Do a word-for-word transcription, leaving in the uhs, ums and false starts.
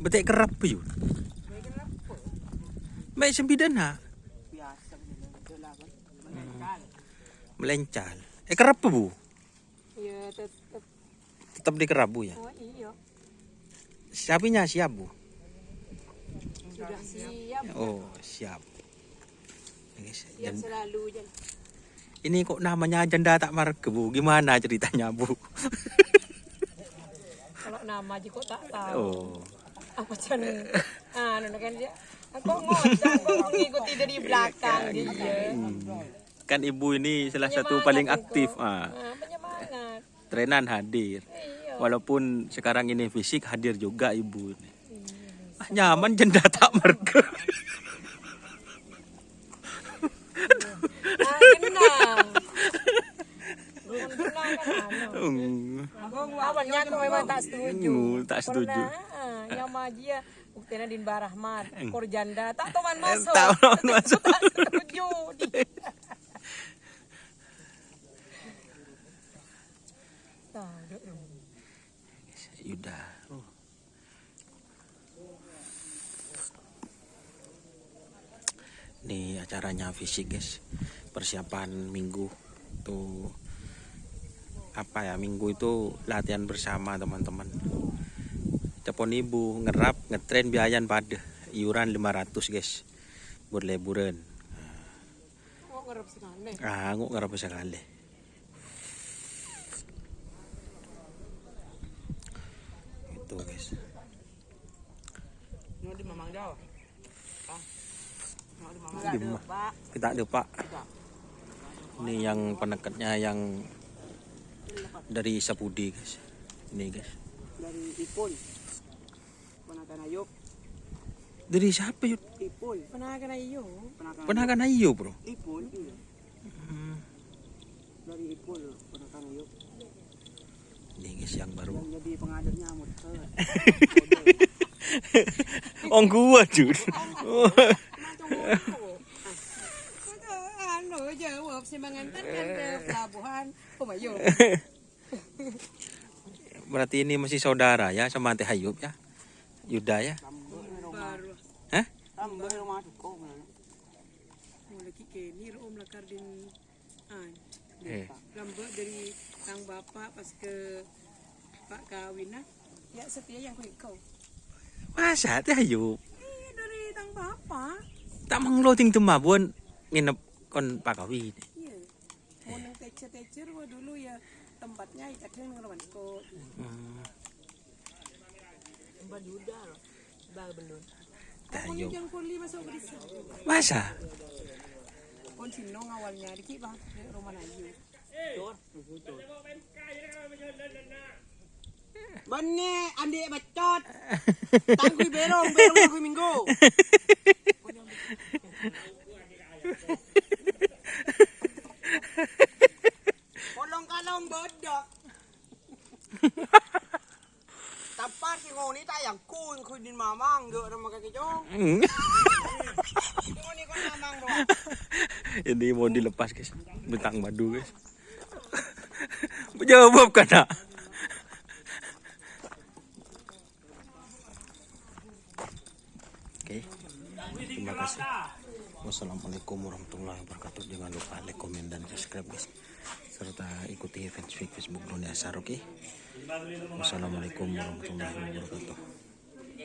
Bâtè' kerrep, yu. Mè' sambidhân, ha? Melencal. Eh, kerrep, Bu? Iya, tetep. Tetep dikerrep, Bu, ya? Oh, iya. Sapinya siap, Bu? Sudah siap. Oh, siap. Ini Siap selalu, Jan. Ini kok namanya janda tak marga, Bu? Gimana ceritanya, Bu? Kalau nama aja kok tak tahu. Oh. Apa Jan? Anu kan dia. Aku ngocak, aku ngikuti dari belakang dia. Hmm. Kan Ibu ini salah satu paling aktif. Ah. Ah, penyemangat. Trenan hadir. Iya. Walaupun sekarang ini fisik hadir juga Ibu ini. Ah, nyaman janda tak marga. Ah, genah. Genah kan anu. Hmm. Awalnya aku memang tak setuju. Hmm, tak setuju. Pernah, ah, nyama dia. Buktinya Din Barahmat, Hmm. Kor janda, tak toman Eh, masuk. tak toman masuk. Tak setuju. Tahu, Dok. Yuda. Ini acaranya fisik, guys. Persiapan minggu tuh apa ya, minggu itu latihan bersama teman-teman. Cepon ibu ngerap ngetren biayan pada iuran lima ratus, guys. Buat liburan. Kok ngerap sekali? Ah, kok ngerap sekali. Itu, guys. Ini di Mamang Jawa. Ah. Ini di Mamang Jawa, Pak. Kita ada, Pak. Ini yang penekatnya yang dari Sapudi, guys. Ini, guys. Dari Ipul. Ponakan Ayub. Dari siapa, Yud? Ipul. Ponakan Ayub. Ponakan Ayub, bro. Ipul, iya. Hmm. Dari Ipul, ponakan Ayub. Ini, guys, yang baru. Yang jadi pengadarnya Amut. Ong gua, Jud. Macam ngono. Anu, jawab sih, mengantarkan ke pelabuhan Humayung. Berarti ini masih saudara ya sama Teh Ayub ya? Yuda ya? Hah? Lambâ' dari tang bapa' pas ke pa' kawinna, ya' satèya yang ku engko'. Masa Teh Ayub? Iyâ, dari tang bapa'. Ta' manglo ding temma bun ngenep kon pa' kawin. Iyâ. Mon neng Tejer-Tejer, wah, dulu ya tempatnya kadang neng Romansko. Hmm. Tempat Yuda loh. Bal belum. Tayo. Yang kuli masuk ke desa. Masa? Kon Sinong awalnya, dikit bang, di rumah Nayu. Bânnè, andi' beccot. Tanggui berong, berong tanggui minggu. Kolong-kalong bodoh. Tampar si ngoni ta' yang kun, kun din mamang, gak ada makan kecong. Hmm. Ngoni kon mamang doang. Ini mau dilepas, guys. Bintang madu, guys. Jawab kan, nak? Oke. Terima kasih. Wassalamualaikum warahmatullahi wabarakatuh. Jangan lupa like, komen, dan subscribe, guys. Serta ikuti fanspage Facebook Dunia Sar, oke? Wassalamualaikum warahmatullahi wabarakatuh.